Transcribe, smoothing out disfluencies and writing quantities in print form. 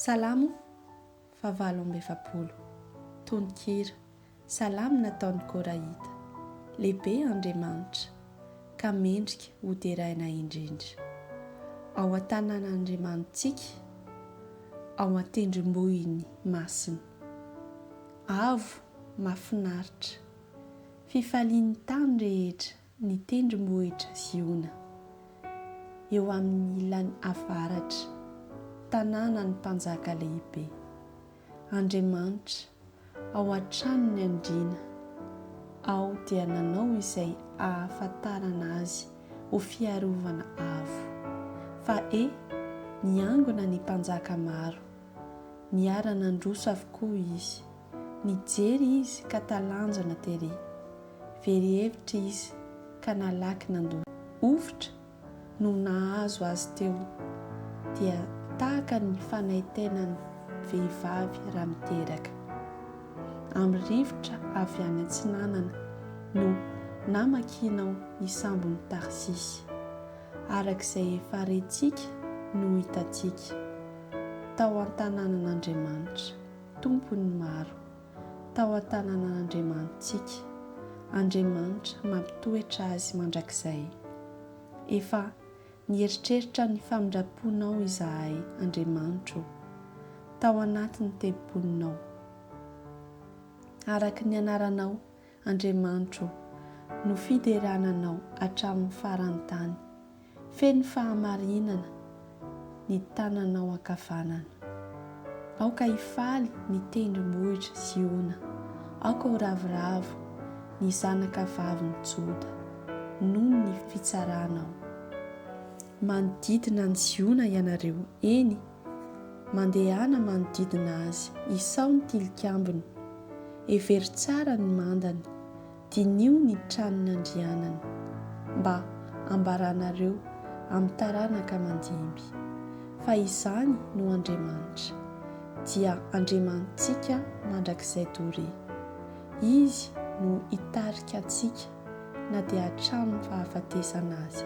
Salamo fahavalo amby efapolo. Tononkira, Salamo nataon'i Korahita. Lehibe Andriamanitra, ka mendrika hoderaina indrindra. Ao an-tanàn'Andriamanitsika, ao an-tendrombohiny masina. Avo, mahafinaritra, fifalian'ny tany rehetra ny tendrombohitra Ziona, eo amin'ny ilany avaratra, tanànan'ny Mpanjaka lehibe. Andriamanitra, ao an-tranony andriana, ao dia nanao izay ahafantarana azy ho fiarovana avo. Fa e, niangona ny mpanjaka maro, niara-nandroso avokoa izy. Nijery izy ka talanjona tery. Very hevitra izy ka nalaky nandoa. Hovitra no nahazo azy teo dia tahaka ny fanaintainan'ny vehivavy raha miteraka. Amin'ny rivotra avy any atsinanana no namakianao ny sambon'i Tarsisy, araka izay efa rentsika no hitantsika, tao an-tanànan'Andriamanitra, Tompon'ny maro. tao an-tanànan'Andriamanitsika, Andriamanitra mampitoetra azy mandrakizay. Efa nieritreritra ny famindram-ponao izahay, Andriamanitro ô, tao anatin'ny tempolinao. Araka ny anaranao, Andriamanitro ô, no fiderana Anao hatramin'ny faran'ny tany. Feno fahamarinana ny tananao ankavanana. Aoka hifaly ny tendrombohitr'i Ziona, aoka ho ravoravo ny zanakavavin'i Joda, noho ny fitsaranao. Manodidina an'i Ziona ianareo, eny, mandehana manodidina azy, isao ny tilikambony, hevero tsara ny mandany, Diniho ny tranon' andrianany, mba hambaranareo amin'ny taranaka mandimby, fa izany no Andriamanitra, dia Andriamanitsika mandrakizay doria. Izy no hitarika antsika na dia hatramin'ny fahafatesana aza.